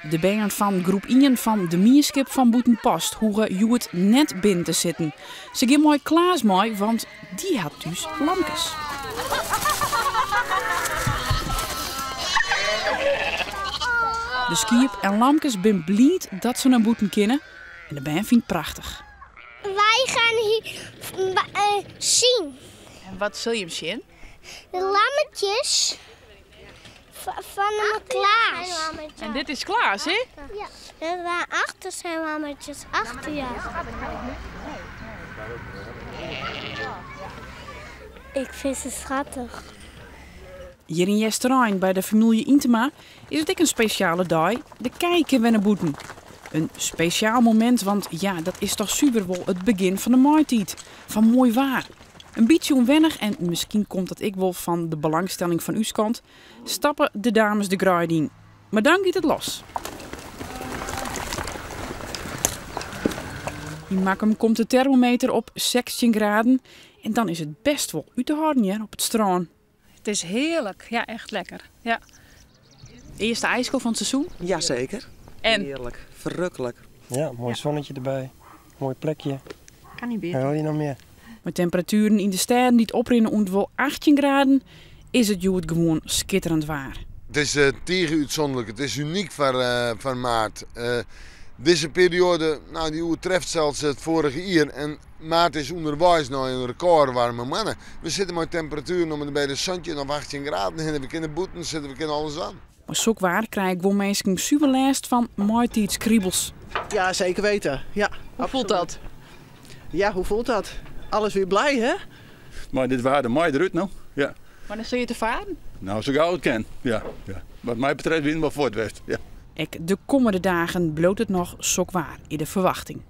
De bern fan groep ien fan de mienskip fan Bûtenpost hoege hjoed net binnen te sitten. Se gean mei Klaas mei, want dy hat thús lamkes. De skiep en lamkes bin bliid dat se nei bûten kinne en de bern fine it prachtich. Wy gean hier sjen. En wat sil jim sjen? De lammetjes fan de Klaas. En dit is Klaas, hè? Ja. En daarachter zijn lammetjes achter jou. Ik vind ze schattig. Hjir yn Easterein by de famylje Yntema is it ek in spesjale dei. De kij kinne wer nei bûten. In spesjaal momint, want ja, dat is toch suver wol it begjin fan de maaitiid. Fan moai waar. In bytsje ûnwennich en miskien komt dat ek wol fan de belangstelling fan ús kant, stappe de dames de greide yn. Mar dan giet it los. Yn Makkum komt de termometer op 16 graden en dan is it bêst wol út te hâlden hear op it strân. It is hearlik, ja echt lekker. Ja. Earste ijsko fan it seizoen? Jaseker. En? Hearlik, ferruklik. Ja, moai sonnetje derby, moai plekje. Kan niet beter. Wat wil je noch mear? Mei temperatueren yn de stêden dy't oprinne oant wol 18 graden, is it hjoed gewoan skitterend waar. It is tige útsûnderlik, it is unyk foar maart. Dizze perioade, no, dy oertreft sels it foarige jier en maart is ûnderweis nei in rekôrwaarme moanne. We sitte mei temperatueren om en by de 17 of 18 graden hinne. We kinne bûten sitte, we kinne alles dwaan. Mei sok waar krije guon minsken suver lêst fan maitiidskriebels. Ja, zeker weten. Ja, Hoe voelt dat? Ja, hoe voelt dat? Alles weer blij, hè? Mei dit waar de mei derút no. Ja. Wannear sille je te faren? No, sa gau it kin. Ja, ja. Wat my betreft wiene we wol fuort west. Ja. Ek de kommende dagen bliuwt it noch sok waar, is de ferwachting.